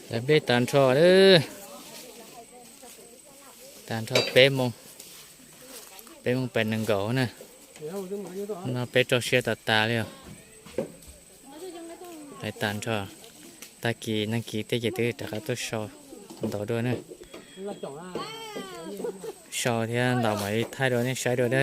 Tag nplej tag nrho lawm, tag nrho peb moos, peb moos peb nees nkaum na. No peb rau siab tas tas li os. Tag nrho, tag kis nag kis tej ces twb rov qab tuaj sau ntau dua na. Sau thiab ntau mam li thaij dua nej saib dua na.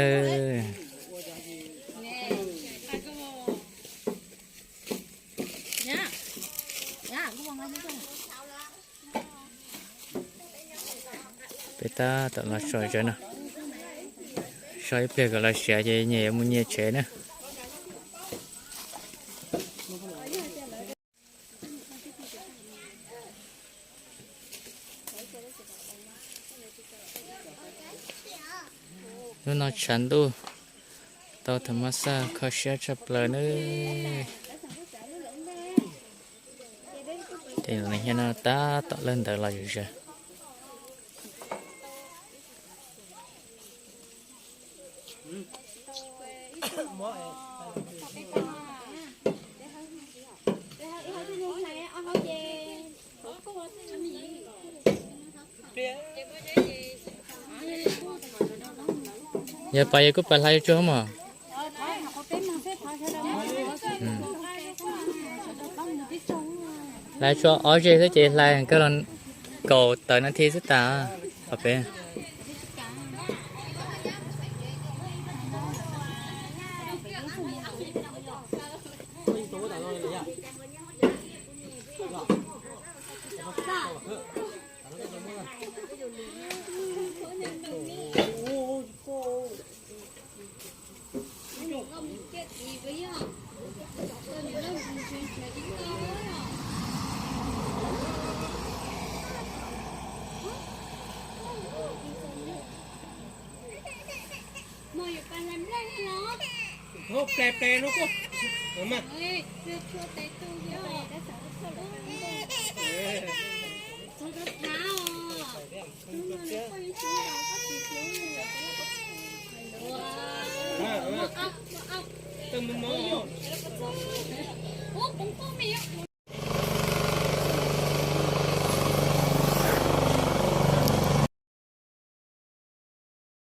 Peb tab tom los so zov no, so ib pliag kom los siav ces nyias yuav mus nyias tsev na. Hnub no tshav ntuj, tau tham mas xaj kho siab tshaj plaws nawb. Ces hnub no tab tom lawg ntawd los yus zag. Yog pas yog kuj pas hlais tsuag mog. Hlais tsuag ob zeg xwb ces hlais kawg los kaum tawm nas this xwb tas. Qhov peb